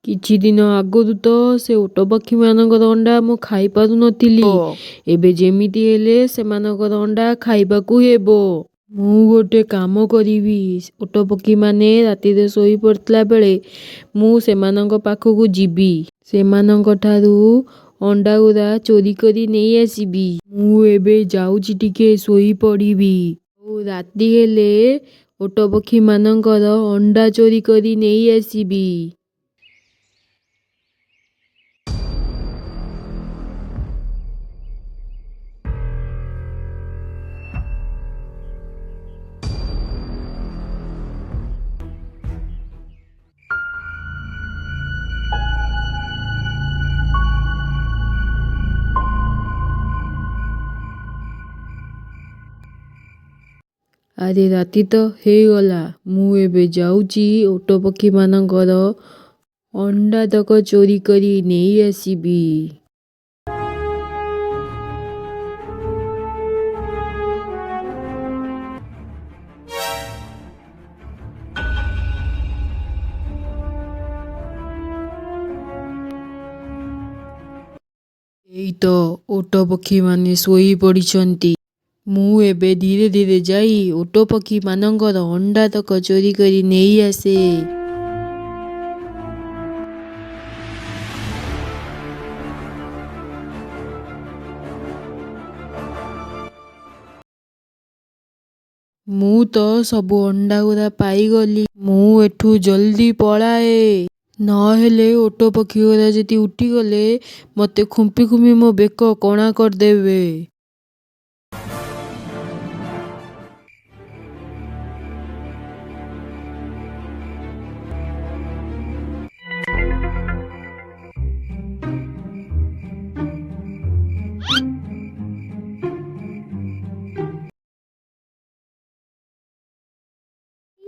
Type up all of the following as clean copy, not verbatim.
କିଛି ଦିନ ଆଗରୁ ତ ସେ ଓଟ ପକ୍ଷୀମାନଙ୍କର ଅଣ୍ଡା ମୁଁ ଖାଇପାରୁନଥିଲି, ଏବେ ଯେମିତି ହେଲେ ସେମାନଙ୍କର ଅଣ୍ଡା ଖାଇବାକୁ ହେବ। ମୁଁ ଗୋଟେ କାମ କରିବି, ଓଟ ପକ୍ଷୀମାନେ ରାତିରେ ଶୋଇପଡ଼ିଥିଲା ବେଳେ ମୁଁ ସେମାନଙ୍କ ପାଖକୁ ଯିବି, ସେମାନଙ୍କଠାରୁ ଅଣ୍ଡାଗୁଡ଼ା ଚୋରି କରି ନେଇ ଆସିବି। ମୁଁ ଏବେ ଯାଉଛି ଟିକେ ଶୋଇପଡ଼ିବି, ଆଉ ରାତି ହେଲେ ଓଟ ପକ୍ଷୀମାନଙ୍କର ଅଣ୍ଡା ଚୋରି କରି ନେଇ ଆସିବି। ଆରେ ରାତି ତ ହେଇଗଲା, ମୁଁ ଏବେ ଯାଉଛି ଓଟ ପକ୍ଷୀମାନଙ୍କର ଅଣ୍ଡା ତକ ଚୋରି କରି ନେଇ ଆସିବି। ଏଇ ତ ଓଟ ପକ୍ଷୀମାନେ ଶୋଇପଡ଼ିଛନ୍ତି। ମୁଁ ଏବେ ଧୀରେ ଧୀରେ ଯାଇ ଓଟ ପକ୍ଷୀମାନଙ୍କର ଅଣ୍ଡା ତକ ଚୋରି କରି ନେଇ ଆସେ। ମୁଁ ତ ସବୁ ଅଣ୍ଡାଗୁଡ଼ା ପାଇଗଲି, ମୁଁ ଏଠୁ ଜଲ୍ଦି ପଳାଏ, ନହେଲେ ଓଟ ପକ୍ଷୀଗୁଡ଼ା ଯଦି ଉଠିଗଲେ ମୋତେ ଖୁମ୍ପି ଖୁମ୍ପି ମୋ ବେକ କଣା କରିଦେବେ।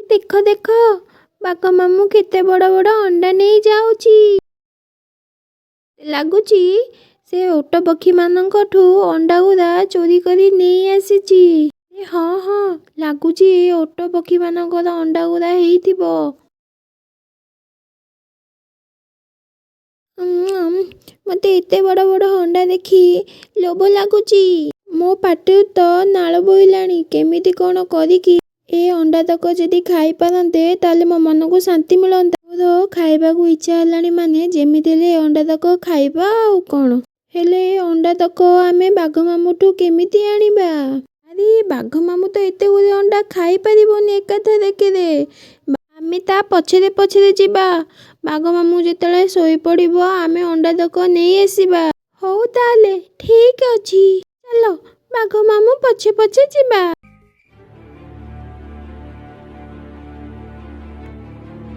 ଦେଖ ଦେଖ, ବାଘ ମାମୁଁ କେତେ ବଡ଼ ବଡ଼ ଅଣ୍ଡା ନେଇ ଯାଉଛି। ଲାଗୁଛି ସେ ଓଟ ପକ୍ଷୀମାନଙ୍କଠୁ ଅଣ୍ଡାଗୁଡ଼ା ଚୋରି କରି ନେଇ ଆସିଛି। ହଁ ହଁ, ଲାଗୁଛି ଏ ଓଟ ପକ୍ଷୀମାନଙ୍କର ଅଣ୍ଡାଗୁଡ଼ା ହେଇଥିବ। ମୋତେ ଏତେ ବଡ଼ ବଡ଼ ଅଣ୍ଡା ଦେଖି ଲୋଭ ଲାଗୁଛି, ମୋ ପାଟିରୁ ତ ନାଳ ବୋହିଲାଣି। କେମିତି କ'ଣ କରିକି ଏ ଅଣ୍ଡା ତକ ଯଦି ଖାଇପାରନ୍ତେ, ତାହେଲେ ମୋ ମନକୁ ଶାନ୍ତି ମିଳନ୍ତା। ମୋର ଖାଇବାକୁ ଇଚ୍ଛା ହେଲାଣି, ମାନେ ଯେମିତି ହେଲେ ଏ ଅଣ୍ଡା ତକ ଖାଇବା ଆଉ କ'ଣ। ହେଲେ ଏ ଅଣ୍ଡା ତକ ଆମେ ବାଘ ମାମୁଁଠୁ କେମିତି ଆଣିବା? ଆରେ ବାଘ ମାମୁଁ ତ ଏତେ ଗୁଡ଼ିଏ ଅଣ୍ଡା ଖାଇପାରିବନି ଏକାଥରକରେ। ଆମେ ତା ପଛରେ ପଛରେ ଯିବା, ବାଘ ମାମୁଁ ଯେତେବେଳେ ଶୋଇପଡ଼ିବ ଆମେ ଅଣ୍ଡା ତକ ନେଇ ଆସିବା। ହଉ ତାହେଲେ ଠିକ୍ ଅଛି, ଚାଲ ବାଘ ମାମୁଁ ପଛେ ପଛେ ଯିବା।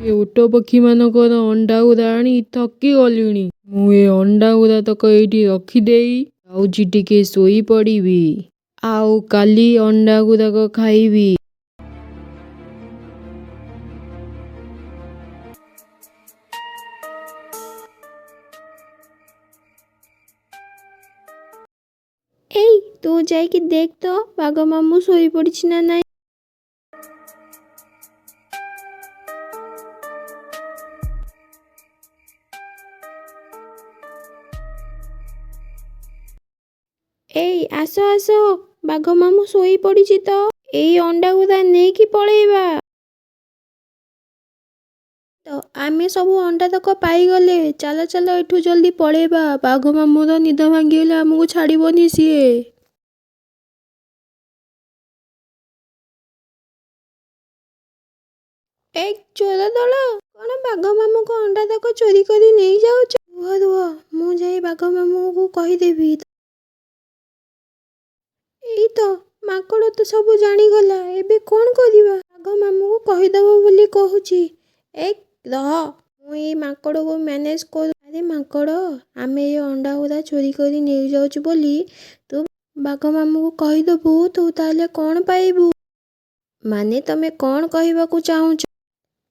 ଏ ଓଟ ପକ୍ଷୀମାନଙ୍କର ଅଣ୍ଡାଗୁଡ଼ା ଆଣି ଥକି ଗଲିଣି। ମୁଁ ଏ ଅଣ୍ଡାଗୁଡ଼ା ତକ ଏଇଠି ରଖିଦେଇ ଯାଉଛି, ଟିକେ ଶୋଇପଡ଼ିବି, ଆଉ କାଲି ଅଣ୍ଡାଗୁଡ଼ାକ ଖାଇବି। ଏଇ, ତୁ ଯାଇକି ଦେଖ ତ ବାଘ ମାମୁଁ ଶୋଇପଡ଼ିଛି ନା ନାହିଁ। ଏଇ ଆସ ଆସ, ବାଘ ମାମୁଁ ଶୋଇପଡ଼ିଛି ତ, ଏଇ ଅଣ୍ଡାଗୁଡ଼ା ନେଇକି ପଳେଇବା। ତ ଆମେ ସବୁ ଅଣ୍ଡା ତକ ପାଇଗଲେ, ଚାଲ ଚାଲ ଏଠୁ ଜଲ୍ଦି ପଳେଇବା। ବାଘ ମାମୁଁର ନିଦ ଭାଙ୍ଗିଗଲେ ଆମକୁ ଛାଡ଼ିବନି ସିଏ। ଏଇ ଚୋର ଦଳ, କ'ଣ ବାଘ ମାମୁଁଙ୍କ ଅଣ୍ଡା ତକ ଚୋରି କରି ନେଇଯାଉଛ? ରୁହ ରୁହ, ମୁଁ ଯାଇ ବାଘ ମାମୁଁକୁ କହିଦେବି। ଏଇ ତ ମାଙ୍କଡ଼ ତ ସବୁ ଜାଣିଗଲା, ଏବେ କ'ଣ କରିବା? ବାଘ ମାମୁଁକୁ କହିଦେବ ବୋଲି କହୁଛି। ଏଇ ରହ, ମୁଁ ଏଇ ମାଙ୍କଡ଼କୁ ମ୍ୟାନେଜ୍ କରୁ। ଆରେ ମାଙ୍କଡ଼, ଆମେ ଏ ଅଣ୍ଡା ଗୁଡ଼ା ଚୋରି କରି ନେଇଯାଉଛୁ ବୋଲି ତୁ ବାଘ ମାମୁଁକୁ କହିଦେବୁ, ତୁ ତାହେଲେ କ'ଣ ପାଇବୁ? ମାନେ ତମେ କ'ଣ କହିବାକୁ ଚାହୁଁଛ?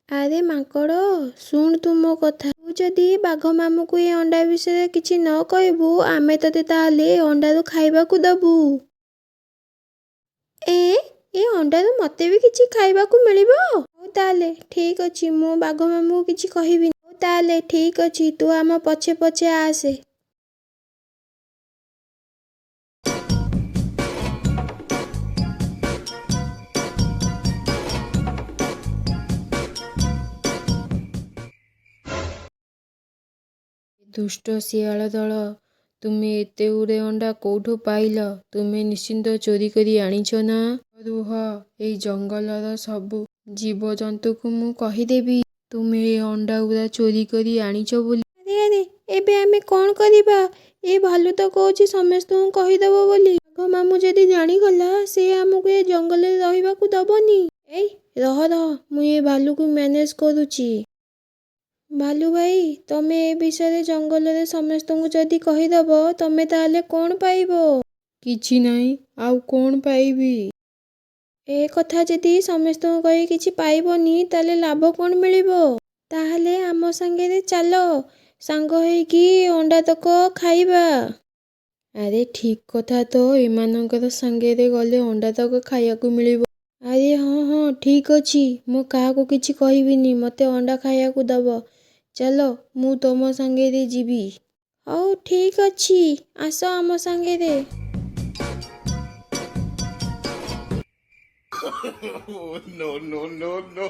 ଆରେ ମାଙ୍କଡ଼, ଶୁଣ ତୁ ମୋ କଥା, ତୁ ଯଦି ବାଘ ମାମୁଁକୁ ଏ ଅଣ୍ଡା ବିଷୟରେ କିଛି ନ କହିବୁ, ଆମେ ତତେ ତାହେଲେ ଏ ଅଣ୍ଡାରୁ ଖାଇବାକୁ ଦେବୁ। ଏ ଅଣ୍ଡାରୁ ମୋତେ ବି କିଛି ଖାଇବାକୁ ମିଳିବ? ହଉ ତାହେଲେ ଠିକ୍ ଅଛି, ମୁଁ ବାଘ ମାମୁଁକୁ କିଛି କହିବିନି। ହଉ ତାହେଲେ ଠିକ୍ ଅଛି, ତୁ ଆମ ପଛେ ପଛେ ଆସେ। ଦୁଷ୍ଟ ଶିଆଳ ଦଳ, ତୁମେ ଏତେ ଗୁଡ଼େ ଅଣ୍ଡା କୋଉଠୁ ପାଇଲ? ତୁମେ ନିଶ୍ଚିନ୍ତ ଚୋରି କରି ଆଣିଛ ନା? ରୁହ, ଏଇ ଜଙ୍ଗଲର ସବୁ ଜୀବଜନ୍ତୁଙ୍କୁ ମୁଁ କହିଦେବି ତୁମେ ଏ ଅଣ୍ଡା ଗୁଡ଼ା ଚୋରି କରି ଆଣିଛ ବୋଲି। ଆରେ ଆରେ, ଏବେ ଆମେ କ'ଣ କରିବା? ଏ ଭାଲୁ ତ କହୁଛି ସମସ୍ତଙ୍କୁ କହିଦେବ ବୋଲି। ବାଘ ମାମୁଁ ଯଦି ଜାଣିଗଲା, ସେ ଆମକୁ ଏ ଜଙ୍ଗଲରେ ରହିବାକୁ ଦବନି। ଏଇ, ରହ ରହ, ମୁଁ ଏ ଭାଲୁକୁ ମ୍ୟାନେଜ୍ କରୁଛି। ଭାଲୁ ଭାଇ, ତମେ ଏ ବିଷୟରେ ଜଙ୍ଗଲରେ ସମସ୍ତଙ୍କୁ ଯଦି କହିଦେବ, ତମେ ତାହେଲେ କ'ଣ ପାଇବ? କିଛି ନାହିଁ, ଆଉ କ'ଣ ପାଇବି? ଏ କଥା ଯଦି ସମସ୍ତଙ୍କୁ କହି କିଛି ପାଇବନି, ତାହେଲେ ଲାଭ କ'ଣ ମିଳିବ? ତାହେଲେ ଆମ ସାଙ୍ଗରେ ଚାଲ, ସାଙ୍ଗ ହେଇକି ଅଣ୍ଡା ତକ ଖାଇବା। ଆରେ ଠିକ୍ କଥା ତ, ଏମାନଙ୍କର ସାଙ୍ଗରେ ଗଲେ ଅଣ୍ଡା ତକ ଖାଇବାକୁ ମିଳିବ। ଆରେ ହଁ ହଁ, ଠିକ୍ ଅଛି, ମୁଁ କାହାକୁ କିଛି କହିବିନି, ମୋତେ ଅଣ୍ଡା ଖାଇବାକୁ ଦବ। ଚାଲ, ମୁଁ ତମ ସାଙ୍ଗରେ ଯିବି। ହଉ ଠିକ୍ ଅଛି, ଆସ ଆମ ସାଙ୍ଗରେ। No, no, no, no.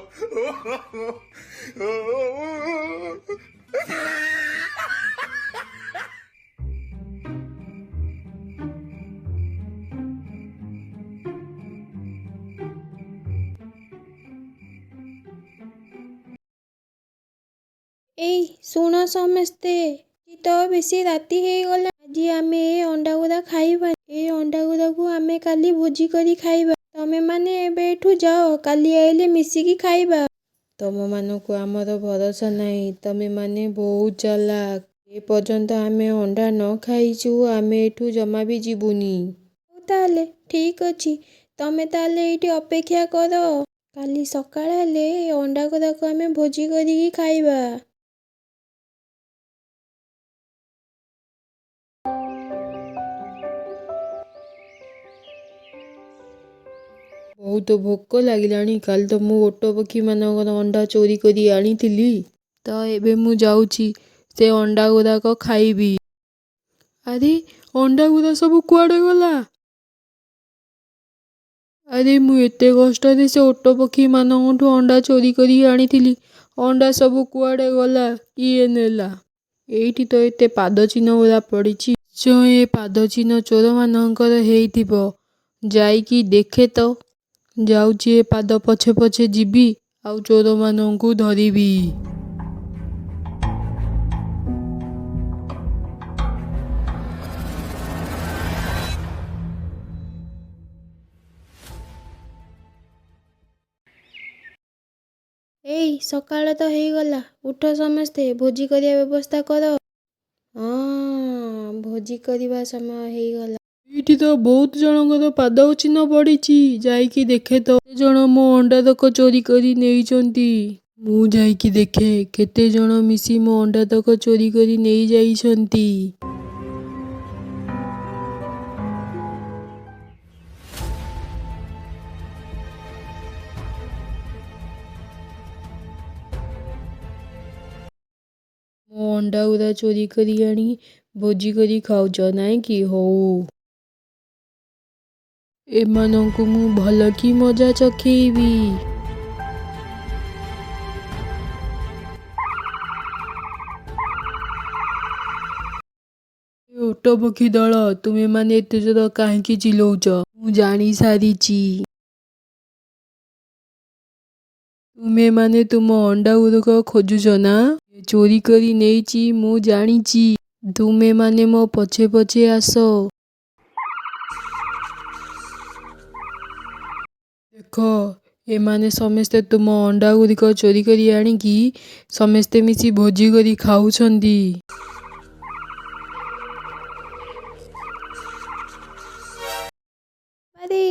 ଏଇ ଶୁଣ ସମସ୍ତେ, ଆଜି ତ ବେଶୀ ରାତି ହେଇଗଲା। ଆଜି ଆମେ ଏ ଅଣ୍ଡା ଗୁଡ଼ା ଖାଇବା। ଏ ଅଣ୍ଡା ଗୁଡ଼ାକୁ ଆମେ କାଲି ଭୋଜି କରି ଖାଇବା। ତମେମାନେ ଏବେ ଏଠୁ ଯାଅ, କାଲି ଆଇଲେ ମିଶିକି ଖାଇବା। ତମମାନଙ୍କୁ ଆମର ଭରସା ନାହିଁ, ତମେମାନେ ବହୁତ ଚାଲାକ। ଏ ପର୍ଯ୍ୟନ୍ତ ଆମେ ଅଣ୍ଡା ନ ଖାଇଛୁ, ଆମେ ଏଠୁ ଜମା ବି ଯିବୁନି। ହଉ ତାହେଲେ ଠିକ୍ ଅଛି, ତମେ ତାହେଲେ ଏଇଠି ଅପେକ୍ଷା କର। କାଲି ସକାଳ ହେଲେ ଏ ଅଣ୍ଡା ଗୁଡ଼ାକୁ ଆମେ ଭୋଜି କରିକି ଖାଇବା। ବହୁତ ଭୋକ ଲାଗିଲାଣି। କାଲି ତ ମୁଁ ଓଟ ପକ୍ଷୀମାନଙ୍କର ଅଣ୍ଡା ଚୋରି କରି ଆଣିଥିଲି, ତ ଏବେ ମୁଁ ଯାଉଛି ସେ ଅଣ୍ଡା ଗୁଡ଼ାକ ଖାଇବି। ଆରେ, ଅଣ୍ଡା ଗୁଡ଼ା ସବୁ କୁଆଡ଼େ ଗଲା? ଆରେ, ମୁଁ ଏତେ କଷ୍ଟରେ ସେ ଓଟ ପକ୍ଷୀମାନଙ୍କଠୁ ଅଣ୍ଡା ଚୋରି କରି ଆଣିଥିଲି, ଅଣ୍ଡା ସବୁ କୁଆଡ଼େ ଗଲା? କିଏ ନେଲା? ଏଇଠି ତ ଏତେ ପାଦ ଚିହ୍ନ ଗୁଡ଼ା ପଡ଼ିଛି, ନିଶ୍ଚୟ ଏ ପାଦ ଚିହ୍ନ ଚୋରମାନଙ୍କର ହେଇଥିବ। ଯାଇକି ଦେଖେ ତ। ଯାଉଛି, ଏ ପାଦ ପଛେ ପଛେ ଯିବି ଆଉ ଚୋରମାନଙ୍କୁ ଧରିବି। ଏଇ, ସକାଳ ତ ହେଇଗଲା, ଉଠ ସମସ୍ତେ, ଭୋଜି କରିବା ବ୍ୟବସ୍ଥା କର। ହଁ, ଭୋଜି କରିବା ସମୟ ହେଇଗଲା। ଏଇଠି ତ ବହୁତ ଜଣଙ୍କର ପାଦ ଚିହ୍ନ ପଡ଼ିଛି। ଯାଇକି ଦେଖେ ତ କେତେ ଜଣ ମୋ ଅଣ୍ଡା ତକ ଚୋରି କରି ନେଇଛନ୍ତି। ମୁଁ ଯାଇକି ଦେଖେ କେତେ ଜଣ ମିଶି ମୋ ଅଣ୍ଡା ତକ ଚୋରି କରି ନେଇଯାଇଛନ୍ତି। ମୋ ଅଣ୍ଡା ଗୁଡ଼ା ଚୋରି କରି ଆଣି ଭୋଜି କରି ଖାଉଛ ନାଇଁ କି? ହଉ, ଏମାନଙ୍କୁ ମୁଁ ଭଲ କି ମଜା ଚଖେଇବି। ଏ ଓଟ ପକ୍ଷୀ ଦଳ, ତୁମେମାନେ ଏତେ ଜୋର କାହିଁକି ଚିଲଉଛ? ମୁଁ ଜାଣି ସାରିଛି, ତୁମେମାନେ ତୁମ ଅଣ୍ଡା ଗୁଡ଼ିକ ଖୋଜୁଛ ନା? ଚୋରି କରି ନେଇଛି ମୁଁ ଜାଣିଛି। ତୁମେମାନେ ମୋ ପଛେ ପଛେ ଆସ। ଦେଖ, ଏମାନେ ସମସ୍ତେ ତୁମ ଅଣ୍ଡା ଗୁଡ଼ିକ ଚୋରି କରି ଆଣିକି ସମସ୍ତେ ମିଶି ଭୋଜି କରି ଖାଉଛନ୍ତି। ଆରେ,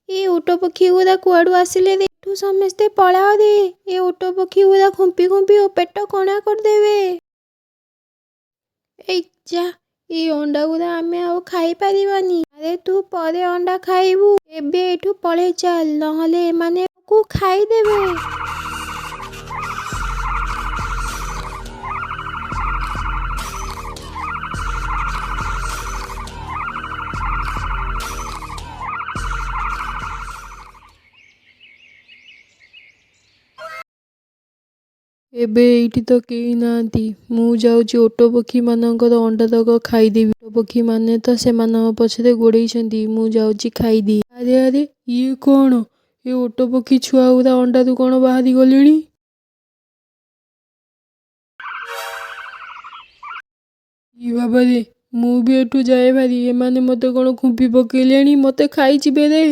ଏ ଓଟ ପକ୍ଷୀ ଗୁଡ଼ା କୁଆଡ଼ୁ ଆସିଲେ ରେ? ଏଠୁ ସମସ୍ତେ ପଳାଅ ରେ, ଏ ଓଟ ପକ୍ଷୀ ଗୁଡ଼ା ଖୁମ୍ପି ଖୁମ୍ପି ପେଟ କଣା କରିଦେବେ। ଏଇ ଯା, ଏଇ ଅଣ୍ଡା ଗୁଡ଼ା ଆମେ ଆଉ ଖାଇପାରିବାନି। ଆରେ, ତୁ ପରେ ଅଣ୍ଡା ଖାଇବୁ, ଏବେ ଏଠୁ ପଳେଇ ଚାଲ, ନହେଲେ ଏମାନେ କୁ ଖାଇଦେବେ। ଏବେ ଏଇଠି ତ କେହି ନାହାନ୍ତି। ମୁଁ ଯାଉଛି ଓଟ ପକ୍ଷୀମାନଙ୍କର ଅଣ୍ଡାତକ ଖାଇଦେବି। ଓଟ ପକ୍ଷୀମାନେ ତ ସେମାନଙ୍କ ପଛରେ ଗୋଡ଼େଇଛନ୍ତି। ମୁଁ ଯାଉଛି ଖାଇଦିଏ। ଆରେ ଆରେ, ଇଏ କ'ଣ? ଏ ଓଟ ପକ୍ଷୀ ଛୁଆ ଗୁଡ଼ା ଅଣ୍ଡାରୁ କ'ଣ ବାହାରି ଗଲେଣି? ଇ ବାବାରେ, ମୁଁ ବି ଏଠୁ ଯାଏ ଭାରି। ଏମାନେ ମୋତେ କ'ଣ ଖୁମ୍ପି ପକେଇଲେଣି, ମୋତେ ଖାଇଯିବେ ରେ।